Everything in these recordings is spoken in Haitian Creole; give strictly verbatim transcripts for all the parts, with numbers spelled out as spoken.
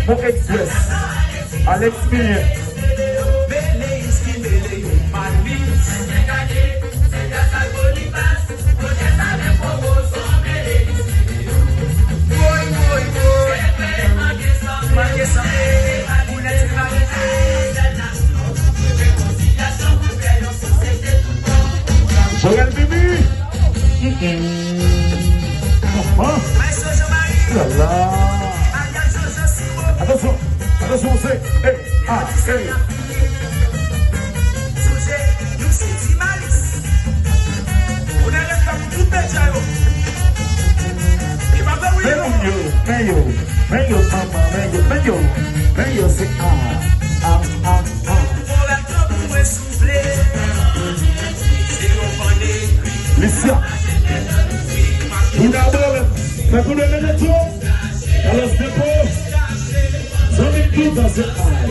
Bon Express, Alex Milien. Joël Mimi. Mm-mm. Kòman? Lala. Atansyon, atansyon, se, e, a, e. Men yo, men yo, men yo, manman, men yo, men yo, men yo, se a, a, a, a. Lisya. Bouda bò, fè kou de meneto. Carlos Depo. Zanmi m tout an se ay.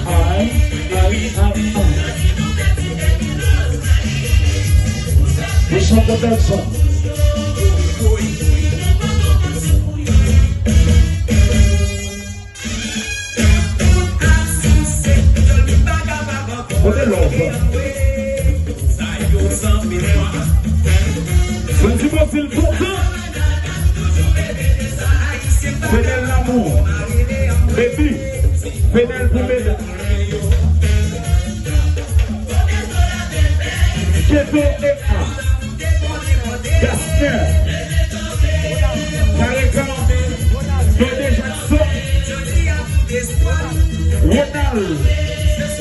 Ay, ay, ay, ay. Mechan pwodakson. Kote love? Mwen di Bozil kontan. Fedel Lamour. Baby. Fedel pou medam. Keto e a. Gasner, Karekan, Dede Jackson, Ronald,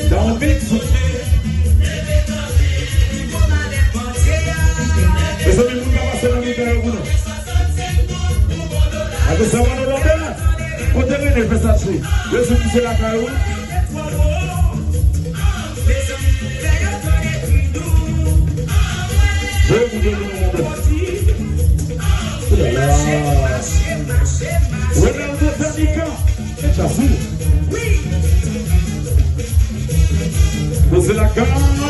Dalmix. Mezanmi, moun pa pase nan mitan yo pou nou. Akoz sa, Manno Lambert, kote Rene Versace? Yo sou misye lakay ou. Ronaldo Tanika. Chasou. Poze la gam.